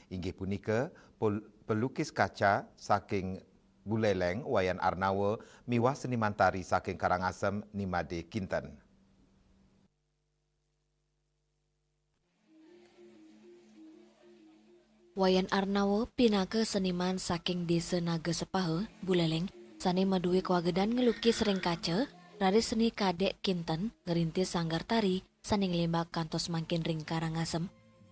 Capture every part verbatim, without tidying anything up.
Inggih punika pol-, pelukis kaca saking Buleleng, Wayan Arnawa, miwah seniman tari saking Karangasem, Nimade Kinten. Wayan Arnawa pinaka seniman saking Desa Naga Sepaha, Buleleng, sane madue kawagedan nglukis ring kaca, raris seni kadek kinten ngrintis sanggar tari sane nglimbak kantos mangkin ring Karangasem.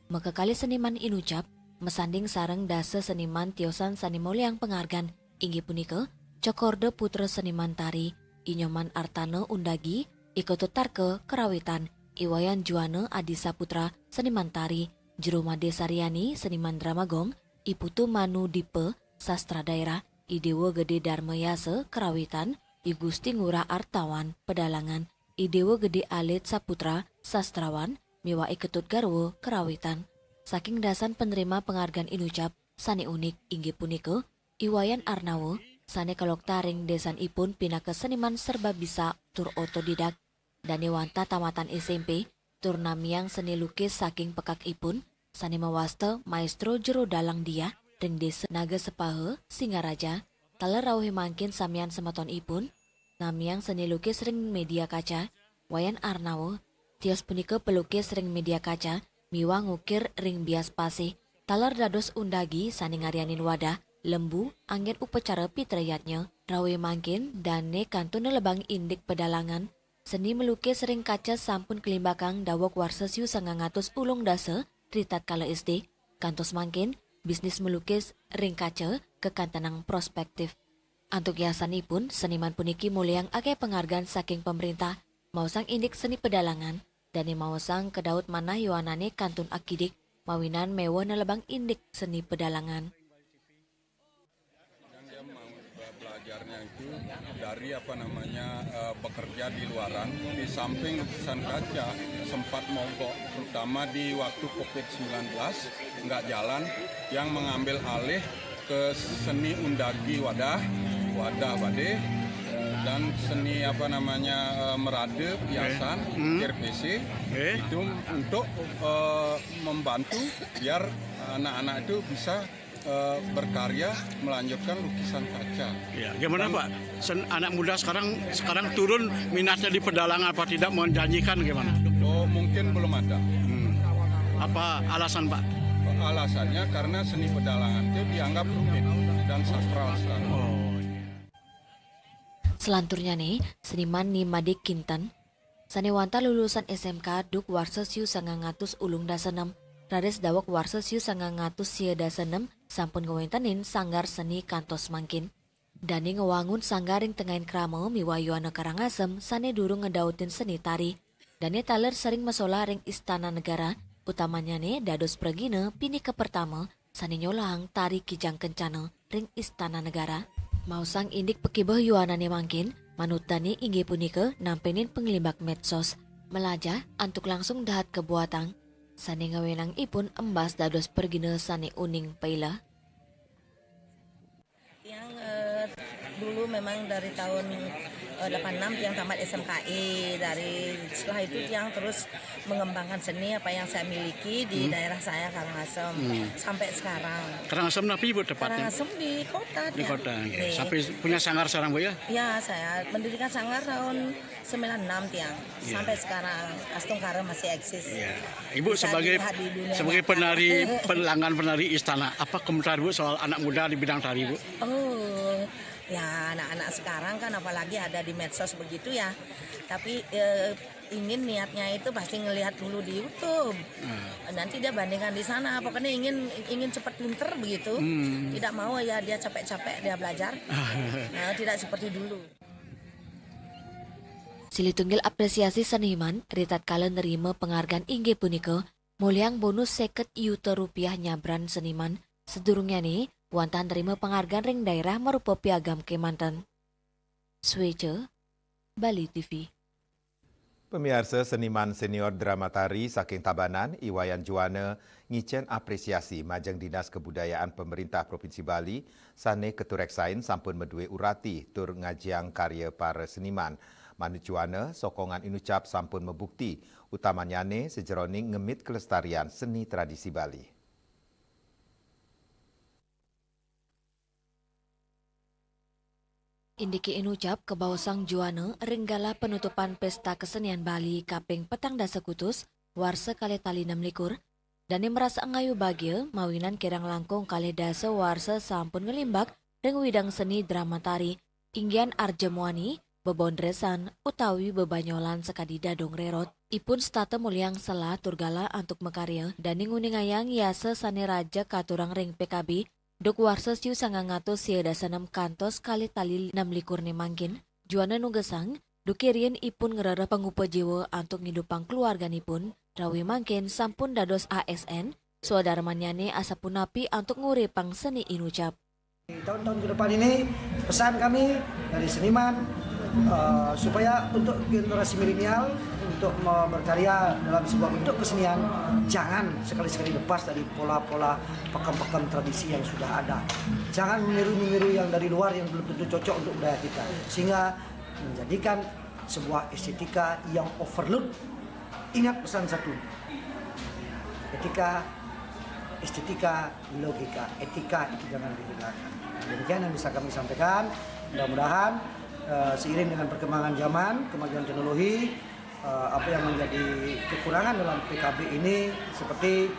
Makakalih seniman inucap, masanding sareng dasa seniman tiosan sane molihang pangargan, inggih punika Cokorda Putra Seniman Tari, I Nyoman Artana Undagi, I Ketut Tarka Karawitan, I Wayan Juana Adi Saputra Seniman Tari, Jero Made Saryani Seniman Drama Gong, I Putu Manu Dipa Sastra Daerah, I Dewa Gede Darma Yasa Karawitan, I Gusti Ngurah Artawan Pedalangan, I Dewa Gede Alit Saputra Sastrawan, miwah I Ketut Garwa Karawitan. Saking dasan penerima penghargaan inucap sane unik inggih punika I Wayan Arnawa, sane kalokta ring desanipun pinaka seniman serba bisa tur otodidak. Dane wantah tamatan S M P, tur namiang seni lukis saking pekakipun, sane mawasta Maestro Jero Dalang Diah ring Desa Naga Sepaha, Singaraja, taler rauhing mangkin samian semetonipun, namiang seni lukis ring media kaca, Wayan Arnawa, tios punika pelukis ring media kaca, miwah ngukir ring bias pasih, taler dados undagi sane ngaryanin wadah, lembu, anggen upacara pitrayatnya, rauhing mangkin, dane kantun nelebang indik pedalangan, seni melukis ring kaca sampun kalimbakang daweg warsa siu sangang atus ulung dasa, ritatkala S D, kantos mangkin, bisnis melukis ring kaca kakantenang prospektif. Antuk yasanipun, seniman puniki molihang akeh penghargaan saking pemerintah, maosang indik seni pedalangan, dane maosang kadaut manah yowanane kantun akidik, mawinan meweh nelebang indik seni pedalangan. Yang dia mau be-, belajarnya itu dari, apa namanya, eh, bekerja di luaran, di samping lukisan kaca sempat mogok, terutama di waktu covid sembilan belas, nggak jalan, yang mengambil alih ke seni undagi wadah, wadah bade, eh, dan seni, apa namanya, eh, merade, piasan, Hmm. R P C, Eh. itu untuk, eh, membantu biar anak-anak itu bisa, eh, berkarya melanjutkan lukisan kaca. Ya, gimana Pak? Sen- anak muda sekarang sekarang turun minatnya di pedalangan apa tidak menjanjikan gimana? Oh, mungkin belum ada. Hmm. Apa alasan Pak? Alasannya karena seni pedalangan itu dianggap rumit dan sakral sekali. Oh. Selanturnyane, seniman Ni Made Kinten, sane wantah lulusan S M K duk warsa siu sangang atus ulung dasa nem, raris daweg warsa siu sangang atus sia dasa nem, sampun ngwentenin sanggar seni kantos mangkin. Dane ngwangun sanggar ring tengahing krama miwah yowana Karangasem sane durung ngedautin seni tari. Dane taler sering masolah ring Istana Negara, utamanyane dados pragina pinih kapertama sane nyolahang tari Kijang Kencana ring Istana Negara. Maosang indik pakibeh yowanane mangkin, manut dane inggih punika nampenin panglimbak medsos, malajah antuk langsung dahat kabuatang, sane ngawenang ipun embas dados pragina sane uning paileh. Tiang, eh, dulu memang dari tahun, eh, delapan enam tiang tamat S M K I. Dari setelah itu tiang terus mengembangkan seni apa yang saya miliki di Hmm. daerah saya, Karangasem, Hmm. sampai sekarang. Karangasem napi Ibu tepatnya? Karangasem di kota. Di Tiang. kota. Nggih. Nggih. Sampai punya sanggar sekarang Bu ya? Ya, saya mendirikan sanggar tahun sembilan enam tiang. Iya. Sampai sekarang Astungkara masih eksis. Iya. Ibu Bisa sebagai dilihat di dunia sebagai nyata. Penari, pelanggan penari istana, apa komentar Bu soal anak muda di bidang tari Bu? Oh, ya, anak-anak sekarang kan apalagi ada di medsos begitu ya. Tapi, eh, ingin niatnya itu pasti ngelihat dulu di YouTube. Nah. Nanti dia bandingkan di sana. Pokoknya ingin ingin cepat pinter begitu. Hmm. Tidak mau ya dia capek-capek dia belajar. Nah, tidak seperti dulu. Silih tunggil apresiasi seniman ritatkala nerima penghargaan inggih punika molihang bonus seket yuta rupiah nyabran seniman sadurungyane wantah nerima penghargaan ring daerah marupa piagam kemanten. Swéca, Bali T V. Pamiarsa, seniman senior drama tari saking Tabanan, I Wayan Juana, ngicen apresiasi majeng Dinas Kebudayaan Pemerintah Provinsi Bali sane katureksain sampun madue urati tur ngajiang karya para seniman. Manut Juana, sokongan inucap sampun mabukti, utamanyane sajeroning ngemit kelestarian seni tradisi Bali. Indiki inucap kabaosang juana ring galah panutupan Pesta Kesenian Bali kaping petang dasa kutus, warsa kalih tali enam likur, dane marasa ngayu bagia mawinan kirang langkung kalih dasa warsa sampun nglimbak ring widang seni drama tari, inggihan Arja Muani, bebondresan, utawi bebanyolan sakadi Dadong Rerot. Ipun setata muliang selah tur galah antuk makarya, dane nguningayang yasa sane raja katurang ring P K B, duk warsa siu sangang atus sia dasa nem kantos kalih tali enam likur ne mangkin, juana nugesang, duke riin ipun ngrereh pangupa jiwa antuk ngidupang keluarganipun, rawi mangkin sampun dados A S N, swadarmannyane asapunapi antuk nguripang seni inucap. Di tahun-tahun ke depan ini, pesan kami dari seniman, eh, supaya untuk generasi milenial, untuk me-, berkarya dalam sebuah bentuk kesenian, jangan sekali-sekali lepas dari pola-pola pakem-pakem tradisi yang sudah ada. Jangan meniru-meniru yang dari luar yang belum tentu cocok untuk budaya kita. Sehingga menjadikan sebuah estetika yang overload. Ingat pesan satu, etika, estetika, logika, etika itu jangan dilupakan. Demikian yang bisa kami sampaikan. Mudah-mudahan, eh, seiring dengan perkembangan zaman, kemajuan teknologi, eh, apa yang menjadi kekurangan dalam P K B ini seperti,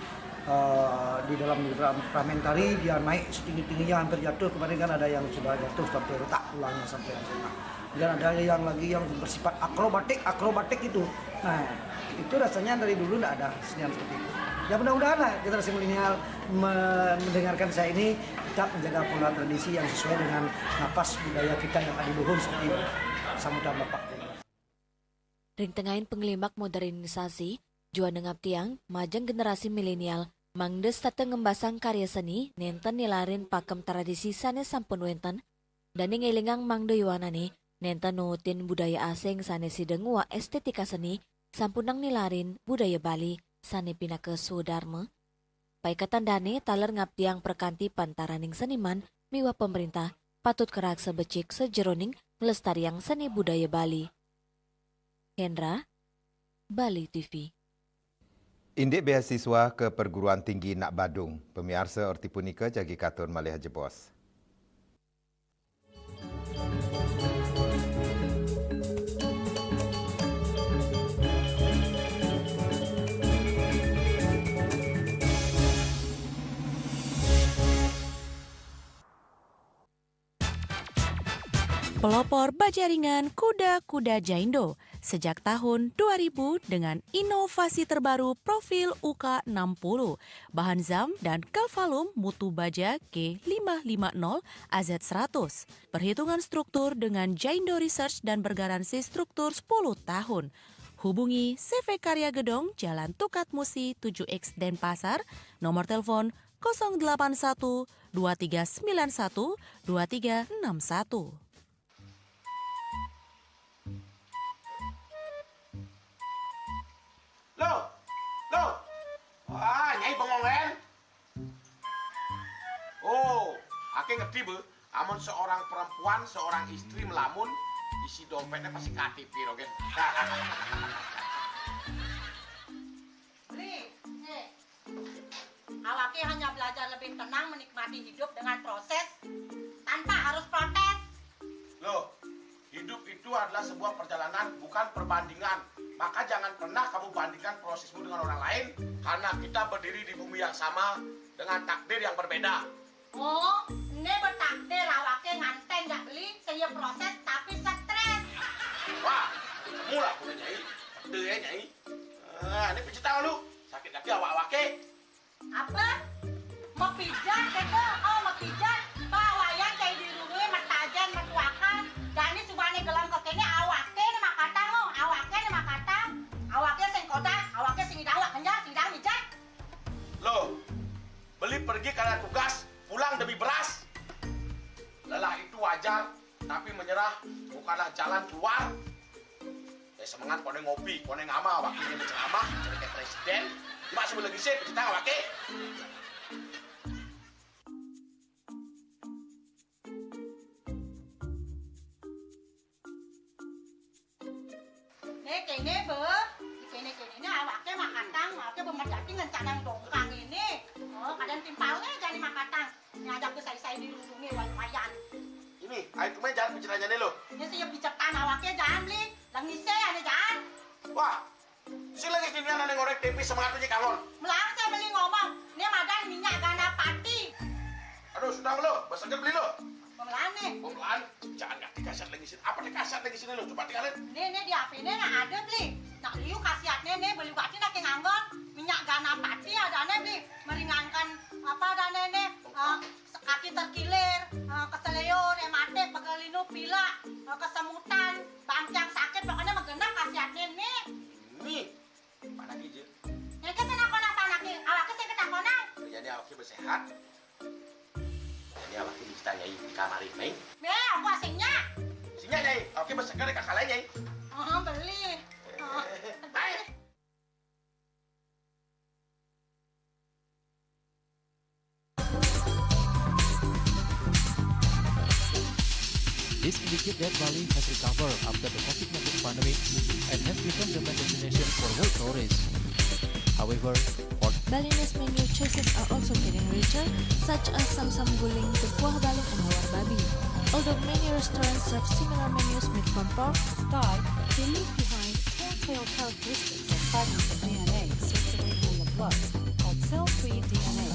eh, di dalam fragmentari dia naik setinggi-tingginya hampir jatuh. Kemarin kan ada yang sudah jatuh sampai retak tulangnya sampai retak. Dan ada yang lagi yang bersifat akrobatik, akrobatik itu. Nah, itu rasanya dari dulu nggak ada kesenian seperti itu. Ya mudah-mudahanlah generasi milenial me-, mendengarkan saya ini tetap menjaga pola tradisi yang sesuai dengan napas budaya kita yang adiluhur seperti sambutan Bapak. Ring tengahin panglimbak modernisasi, juana ngaptiang majeng generasi milenial mangda setata ngembasang karya seni nenten nilarin pakem tradisi sane sampun wenten, dane ngelingang mangda yuanane nenten nuutin budaya asing sane sida nguak estetika seni, sampunang nilarin budaya Bali sane pinaka swadarma. Paiketan dane taler ngaptiang prakanti pantaraning seniman miwah pamrintah patut karaksa becik sajeroning nglestariang seni budaya Bali. Hendra, Bali T V. Indik beasiswa ke Perguruan Tinggi Nak Badung. Pamiarsa, orti punika jagi katur malih jebos. Pelopor baja ringan kuda-kuda Jaindo sejak tahun dua ribu dengan inovasi terbaru profil U K enam puluh, bahan zam dan Calvalum mutu baja K lima lima nol A Z seratus. Perhitungan struktur dengan Jaindo Research dan bergaransi struktur sepuluh tahun. Hubungi C V Karya Gedong, Jalan Tukad Musi tujuh X, Denpasar, nomor telepon kosong delapan satu dua tiga sembilan satu dua tiga enam satu. Loh, loh. Wah, Nyai bengong, kan? Oh, ake ngerti, Bu. Amun seorang perempuan, seorang istri melamun, isi dompetnya pasti K T P, Rogen. Beli, eh, awake hanya belajar lebih tenang menikmati hidup dengan proses tanpa harus protes. Loh, hidup itu adalah sebuah perjalanan, bukan perbandingan. Maka jangan pernah kamu bandingkan prosesmu dengan orang lain, karena kita berdiri di bumi yang sama dengan takdir yang berbeda. Oh, ene bertakdir awake nganten jak Beli, sing ya proses tapi stres. Wah, kamu lah punya Nyai. Ada ya, Nyai. Ah, ini pijit tangan lu. Sakit lagi awak-awake. Apa? Mapijat kata? Oh, mapijat. Bawayan cai dirunge, matajen, matuakan. Jani subane gelem kekene awake ne makatang, oh. Awake ne makatang. Awake sing kodak, awake sing idang awak kenjar, sing idang mijat. Loh, Beli pergi karena tugas, pulang demi beras. Lelah itu wajar, tapi menyerah bukanlah jalan keluar. Eh, semengan kone ngopi, kone ngama, wakilnya ceramah, jadi kayak presiden. Cuma sebelum lagi sih, kita wakil. Ne kene, Be. Kene-kene ne awake makatang, awake bemerjati ngencanang dongkang ini. Oh, kadang timpalnya jani makatang. Nyajak ke sai-sai dirundungi wayan-wayan. Ini Nih, ayo kemana jalan pencetannya nih lo? Ini sih yang picetan awaknya jalan beli. Lengise ada jalan. Wah, si lagi sini ada ngorék tempe sama katanya kangon. Melang saya beli ngomong, ini madan minyak gana pati. Aduh, sudah lo, besarnya beli lo. Pemelan nih. Pemelan, jangan nggak dikasih lagi sini. Apa dikasih lagi sini lo? Coba tinggalin. Ini, ini di H P ini nah ada beli. Nak liu khasiatnya nih beli wati nak nganggon minyak gana pati ada nih beli meringankan apa ada nih eh, kaki terkilir, eh, keseleo, rematik, pegelinu, pilek, eh, kesemutan, bangkiang sakit, pokoknya menggenap khasiatnya nih. Nih, mana gigi? Yang ke sana kona sana ki, awak ke sini kona. Jadi awaknya bersehat. Jadi awaknya bisa nyai di kamar ini. Nih, aku asingnya. Singa nyai, awaknya berseger kakak lain nyai. Oh, beli. Oh. Baik. This indicates that Bali has recovered after the COVID nineteen pandemic and has become the main destination for world tourists. However, for Balinese menu choices are also getting richer, such as samsam guling, kuah balung, and lawar babi. Although many restaurants serve similar menus made from pork, Sky, they leave behind telltale characteristics of fragments of D N A circulating in the blood called cell-free D N A.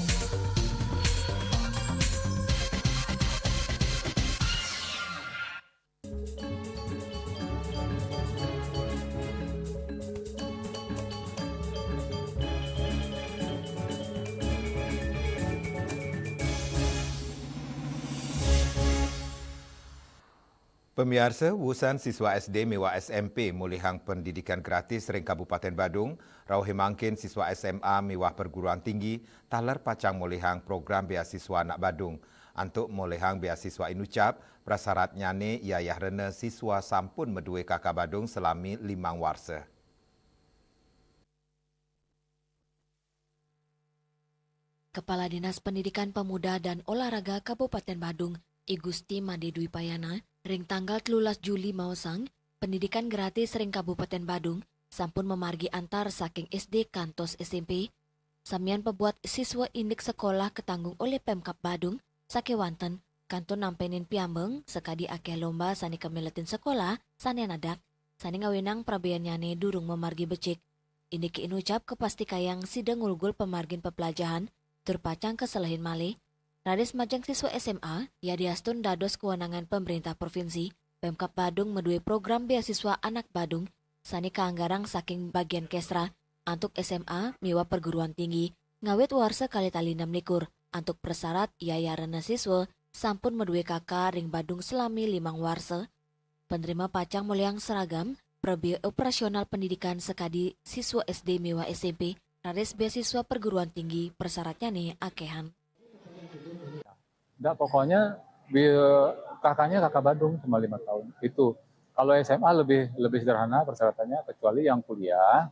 Pemiarsa, wusan siswa S D miwah S M P mulihang pendidikan gratis ring Kabupaten Badung, rauh mangkin siswa S M A miwah perguruan tinggi taler pacang mulihang program beasiswa anak Badung. Antuk mulihang beasiswa inucap, prasyaratnyane iyayah rena siswa sampun madue kaka Badung salami limang warsa. Kepala Dinas Pendidikan Pemuda dan Olahraga Kabupaten Badung, I Gusti Made Dwi Payana, ring tanggal telulas Juli maosang, pendidikan gratis ring Kabupaten Badung sampun mamargi antar saking S D kantos S M P. Samian pabuat siswa indik sekolah katanggung olih Pemkab Badung, sakewanten kantun nampenin piambeng sakadi akeh lomba sane kamiletin sekolah sane nadak, sane ngawinang prabeannyane durung mamargi becik. Indike inucap kapastikayang sida ngulgul pamargin peplajahan tur pacang kaselehin malih. Raris majeng siswa S M A, yadiastun dados kewenangan pemerintah provinsi, Pemkab Badung madue program beasiswa anak Badung sane kaanggarang saking bagian Kesra antuk S M A miwah perguruan tinggi ngawit warsa kalih tali enam likur antuk prasyarat iyayah rena siswa sampun madue kaka ring Badung salami limang warsa. Penerima pacang mulihang seragam, prabea operasional pendidikan sakadi siswa S D miwah S M P, raris beasiswa perguruan tinggi prasyaratnyane akehan. Nggak, pokoknya bi-, kakaknya kakak Badung cuma lima tahun. Itu. Kalau S M A lebih lebih sederhana persyaratannya, kecuali yang kuliah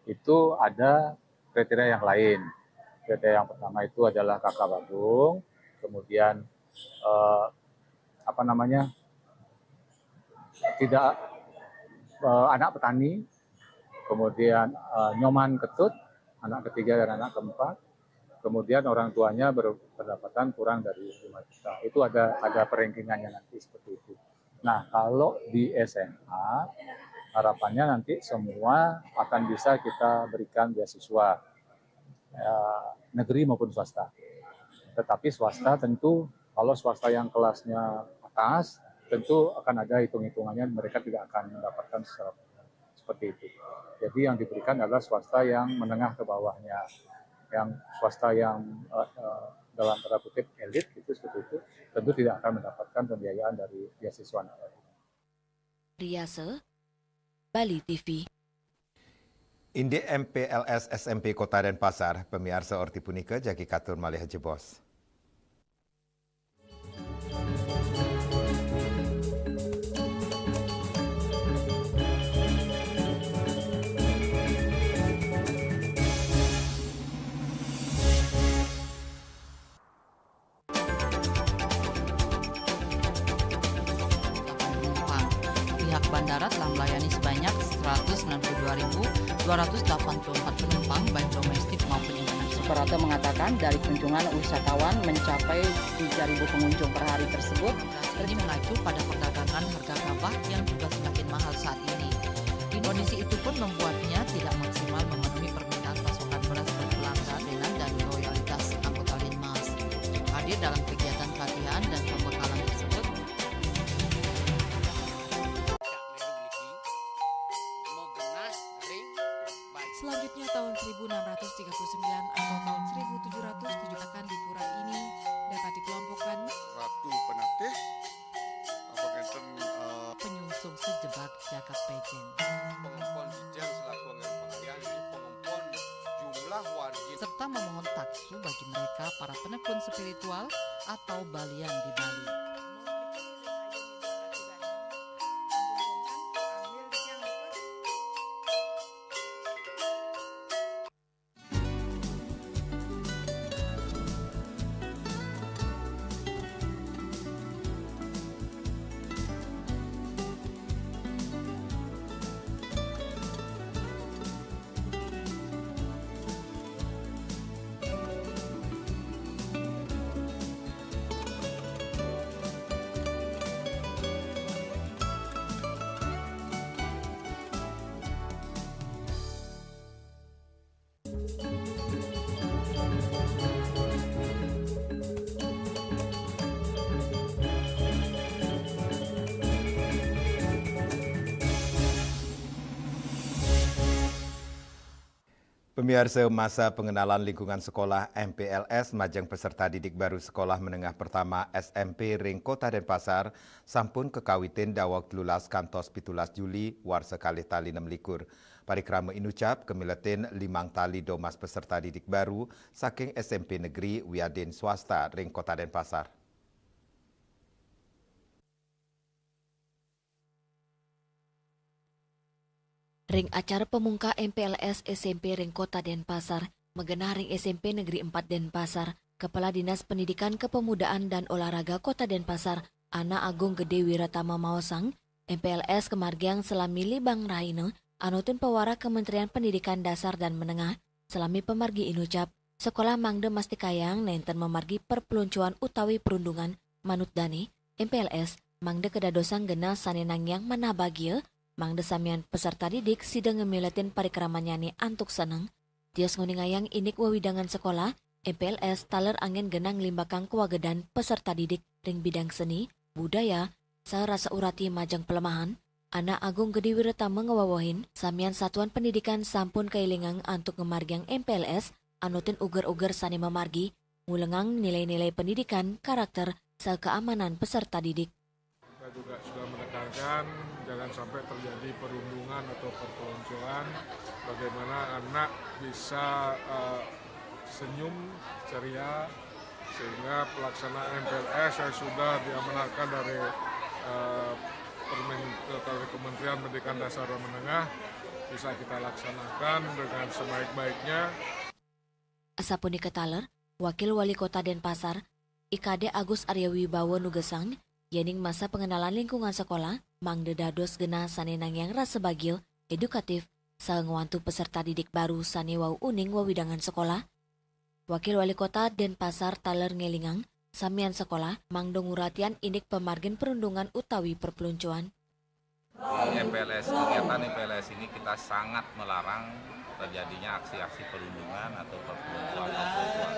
itu ada kriteria yang lain. Kriteria yang pertama itu adalah kakak Badung, kemudian eh, apa namanya tidak eh, anak petani, kemudian eh, nyoman ketut, anak ketiga dan anak keempat, kemudian orang tuanya ber- pendapatan kurang dari lima juta. Itu ada ada perankingannya nanti seperti itu. Nah, kalau di S M A harapannya nanti semua akan bisa kita berikan beasiswa eh, negeri maupun swasta. Tetapi swasta tentu kalau swasta yang kelasnya atas tentu akan ada hitung-hitungannya mereka tidak akan mendapatkan secara seperti itu. Jadi yang diberikan adalah swasta yang menengah ke bawahnya, yang swasta yang eh, eh, dalam tanda kutip elit gitu seperti itu tentu tidak akan mendapatkan pembiayaan dari beasiswa negara. Riasa, Bali T V. Indik M P L S S M P Kota Denpasar, pamiarsa orti punika jagi katur malih jebos. Pihak bandara telah melayani sebanyak seratus sembilan puluh dua ribu dua ratus delapan puluh empat penumpang, baik domestik maupun internasional. Rata mengatakan dari kunjungan wisatawan mencapai tiga ribu pengunjung per hari tersebut. Ini mengacu pada perdagangan harga gabah yang juga semakin mahal saat ini. Kondisi itu pun membuatnya tidak maksimal memenuhi permintaan pasokan beras berkelanjutan dan loyalitas anggota Linmas. Hadir dalam kegiatan pelatihan dan pembekalan tersebut. Selanjutnya tahun seribu enam ratus tiga puluh sembilan atau tahun seribu tujuh ratus tujuh akan di pura ini dapat dikelompokkan Ratu Penatih apa enten uh, penyungsung sejebak jagat Pejeng. Pengempon Jijang selaku anggaran pengalian itu pengempon jumlah wargi serta memohon taksu bagi mereka para penekun spiritual atau balian di Bali. Pemirsa, masa pengenalan lingkungan sekolah M P L S majeng peserta didik baru Sekolah Menengah Pertama S M P ring Kota Denpasar sampun kekawitin daweg telulas kantos pitulas Juli warsa kalih tali nem likur. Parikrama inucap kamiletin limang tali domas peserta didik baru saking S M P negeri wiadin swasta ring Kota Denpasar. Ring acara pemungka M P L S S M P ring Kota Denpasar, magenah ring S M P Negeri Empat Denpasar, Kepala Dinas Pendidikan Kepemudaan dan Olahraga Kota Denpasar, Ana Agung Gede Wiratama maosang, M P L S kamargiang salami libang rahina, anutin pawarah Kementerian Pendidikan Dasar dan Menengah, salami pamargi inucap, sekolah mangda mastikayang nenten mamargi perpeloncoan utawi perundungan, manut dane, M P L S mangda kadadosang genah sane nangiang manah bagia, mangda samian peserta didik sida ngamiletin parikramanyane antuk seneng. Tios nguningayang indik wewidangan sekolah, M P L S taler anggen genah nglimbakang kawagedan peserta didik ring bidang seni, budaya, saha rasa urati majeng palemahan. Ana Agung Gede Wiratama ngawewehin, samian satuan pendidikan sampun kailingang antuk ngamargiang M P L S anutin uger-uger sane mamargi, ngulengang nilai-nilai pendidikan, karakter, saha keamanan peserta didik. Kita juga sudah menekankan jangan sampai terjadi perundungan atau perpeloncoan, bagaimana anak bisa uh, senyum, ceria, sehingga pelaksanaan M P L S yang sudah diamanahkan dari uh, dari Kementerian Pendidikan Dasar dan Menengah bisa kita laksanakan dengan sebaik-baiknya. Asapunika taler, Wakil Wali Kota Denpasar, I Kade Agus Arya Wibawa nugesang, yening masa pengenalan lingkungan sekolah, mangda dados genah sane nangiang rasa bagia, edukatif, saha ngwantu peserta didik baru sane wau uning wewidangan sekolah. Wakil Wali Kota Denpasar taler ngelingang, samian sekolah, mangda nguratian indik pamargin perundungan utawi perpeloncoan. Di M P L S, kegiatan M P L S ini kita sangat melarang terjadinya aksi-aksi perundungan atau perpeloncoan.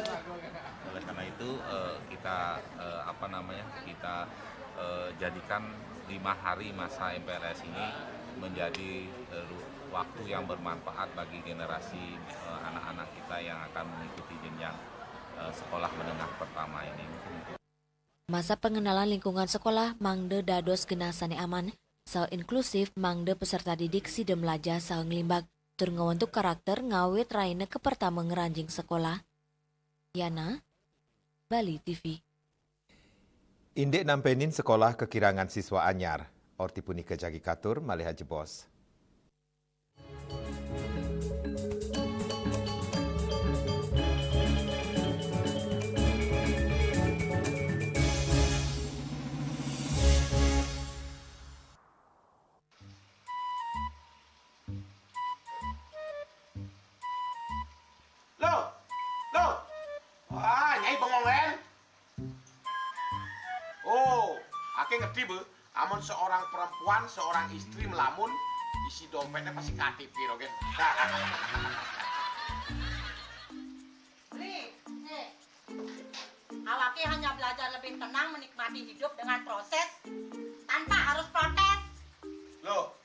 Oleh karena itu eh, kita eh, apa namanya kita eh, jadikan lima hari masa M P L S ini menjadi eh, waktu yang bermanfaat bagi generasi eh, anak-anak kita yang akan mengikuti jenjang eh, sekolah menengah pertama ini. Masa pengenalan lingkungan sekolah mangda dados genah sane aman, saha inklusif mangda peserta didik sida mlajah saha nglimbak tur ngwentuk karakter ngawit rahina kapertama ngranjing sekolah. Yana, Bali T V. Indik nampenin sekolah kakirangan siswa anyar. Orti punika jagi katur malih ajebos. Tiba, amun seorang perempuan, seorang istri melamun, isi dompetnya pasti K T P, Rogen. Beli, nih. Awake hanya belajar lebih tenang menikmati hidup dengan proses tanpa harus protes. Loh,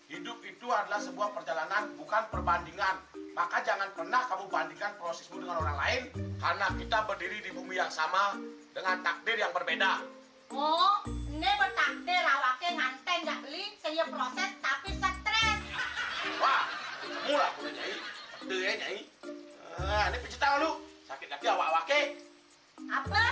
hidup itu adalah sebuah perjalanan, bukan perbandingan. Maka jangan pernah kamu bandingkan prosesmu dengan orang lain, karena kita berdiri di bumi yang sama dengan takdir yang berbeda. Oh, ini bertakdir awake nganten jak Beli, sing ya proses tapi stres. Wah, mula aku Nyai. Deh, Nyai. Ah, ini pijit tangan lu. Sakit hati awak-awake. Apa?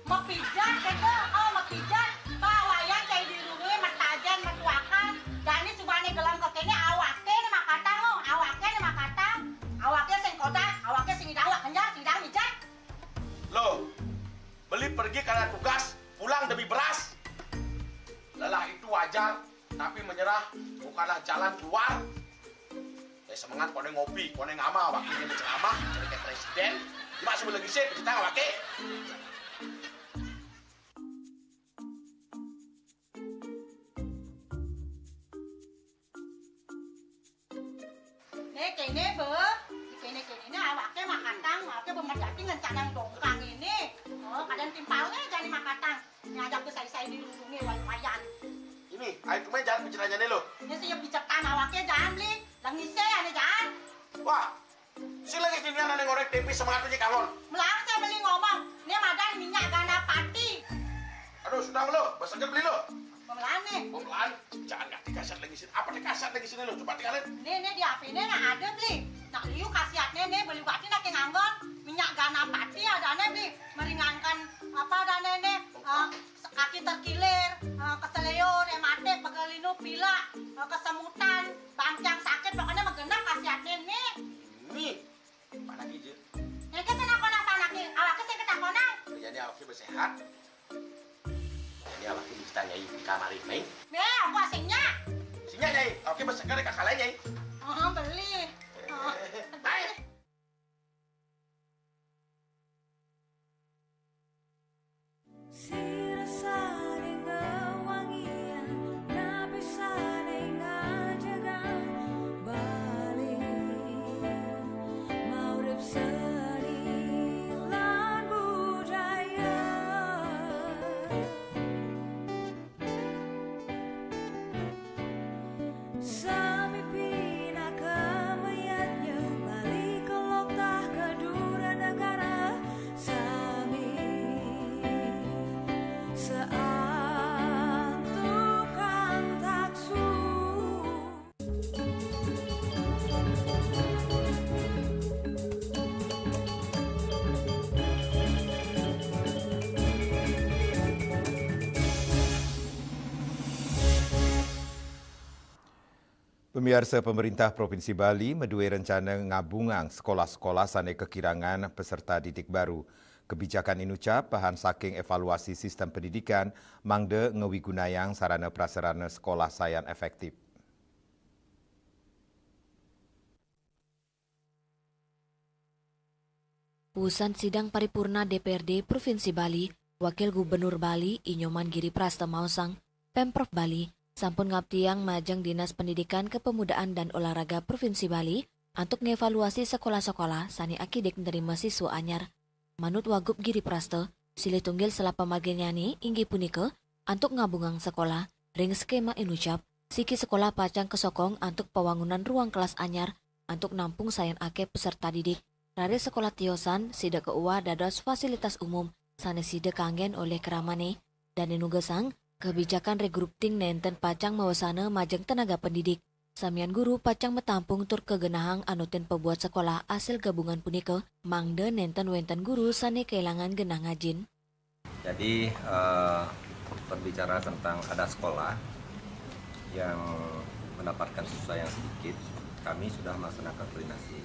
Mepijat kata? Oh, mepijat. Bawayan cai dirungi, metajen, metuakan. Jani subane gelam kekene awake ni makatang, oh. Awake ni makatang. Awake sing kodak, awake sing idang awak kenjar, sing idang mijat. Loh, Beli pergi karena tugas, pulang demi beras. Lelah itu wajar, tapi menyerah bukanlah jalan keluar. Eh, semangat kone ngopi, kone ngama, wakilnya menceramah, jadi kayak presiden. Cuma sebelum lagi sih, kita wakil. Nih kene be, kene kene ini awake makatang, awake bemerjati ngencanang dongkang ini. Oh, kadang timpalnya jani makatang. Ngajak ke sai-sai dirungi wayan. Ini, ayo kemana jalan pencetannya nih lo? Ini sih ya picetan awake jangan Beli. Lengise ane jangan. Wah, si lagi sini ane ngorek tempe semangat aja kangon. Melang saya Beli ngomong, ini madan minyak gana pati. Aduh, sudah lo, besoknya beli lo. Pemelan nih. Pemelan, jangan ganti kasat lagi sini. Apa nih kasat lagi sini lo? Coba tinggalin. Nih, nih di H P nih nah ada Beli. Nah, liu khasiatnya nih Beli batin lagi nganggon minyak gana pati ada nih Beli. Meringankan apa ada nih nih. Eh, kaki terkilir, eh, keseleo, rematik, pegelinu, pilek, eh, kesemutan, bangkiang sakit, pokoknya menggenap khasiatnya nih. Nih, mana aja? Yang ke sana kona sana ke, awak ke saya ketakonan. Jadi awak bersehat. Jadi awak kita nyai di kamar ini. Nih, aku asingnya. Singnya nyai, awak bersehat kakak lain nyai. Oh, beli. Oh, beli. Pemiarsa, pemerintah Provinsi Bali medue rencana ngabungang sekolah-sekolah sane kekirangan peserta didik baru. Kebijakan inucap bahan saking evaluasi sistem pendidikan mangda ngewigunayang sarana prasarana sekolah sayan efektif. Puusan sidang paripurna D P R D Provinsi Bali, Wakil Gubernur Bali, Inyoman Giri Prasta maosang, Pemprov Bali sampun ngaptiang majeng Dinas Pendidikan Kepemudaan dan Olahraga Provinsi Bali antuk ngevaluasi sekolah-sekolah sane akidik nerima siswa anyar. Manut Wagub Giri Prasta, silih tunggil selapa marginnyane inggih punika antuk ngabungang sekolah ring skema inucap, siki sekolah pacang kasokong antuk pawangunan ruang kelas anyar antuk nampung sayan akeh peserta didik. Raris sekolah tiosan sida kauwah dados fasilitas umum sane sida kanggen olih kramane, dane nugesang kabijakan regrouping nenten pacang mawasana majeng tenaga pendidik. Samian guru pacang matampung tur kagenahang anutin pabuat sekolah asil gabungan punika, mangda nenten wenten guru sane kelangan genah ngajin. Jadi eh, berbicara tentang ada sekolah yang mendapatkan siswa yang sedikit, kami sudah melaksanakan koordinasi.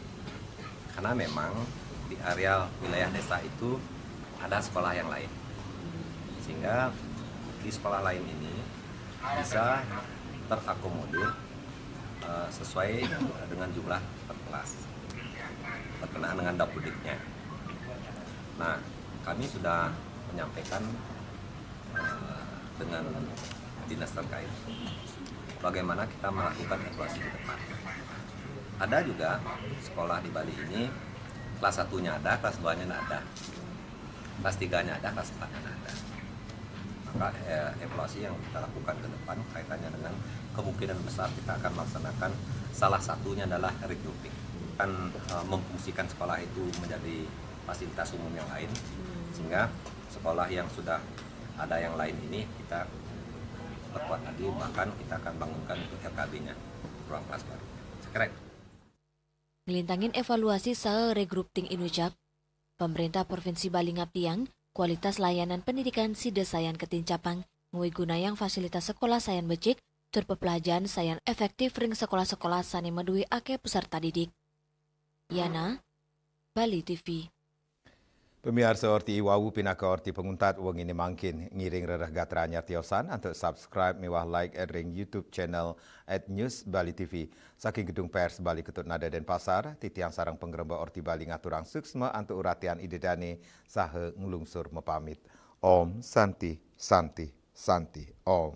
Karena memang di areal wilayah desa itu ada sekolah yang lain. Sehingga di sekolah lain ini bisa terakomodir eh, sesuai dengan jumlah per kelas berkenaan dengan dapudiknya. Nah, kami sudah menyampaikan eh, dengan dinas terkait bagaimana kita melakukan evaluasi ke depan. Ada juga sekolah di Bali ini kelas satunya ada, kelas duanya ada, kelas tiganya ada, kelas empatnya ada. Maka eh, evaluasi yang kita lakukan ke depan kaitannya dengan kemungkinan besar kita akan melaksanakan salah satunya adalah regrouping. Kan eh, memfungsikan sekolah itu menjadi fasilitas umum yang lain, sehingga sekolah yang sudah ada yang lain ini kita perkuat lagi, bahkan kita akan bangunkan untuk L K B-nya, ruang kelas baru. Saya kira itu. Ngelintangin evaluasi saha regrouping inucap, pemerintah Provinsi Bali ngabdiang kualitas layanan pendidikan sida sayan ketincapang, ngwiggunayang fasilitas sekolah sayan becik, tur pepelajahan sayan efektif ring sekolah-sekolah sane maduwe akeh peserta didik. Yana, Bali T V. Pamiarsa, orti iwau pinaka orti panguntat wengine mangkin. Ngiring rereh gatra anyar tiosan antuk subscribe miwah like ring YouTube channel at News Bali T V. Saking Gedung Pers Bali Ketut Nada Denpasar, titiang sareng pangremba Orti Bali ngaturang suksma antuk uratian Ida Dane saha nglungsur mapamit. Om Santi, Santi, Santi, Om.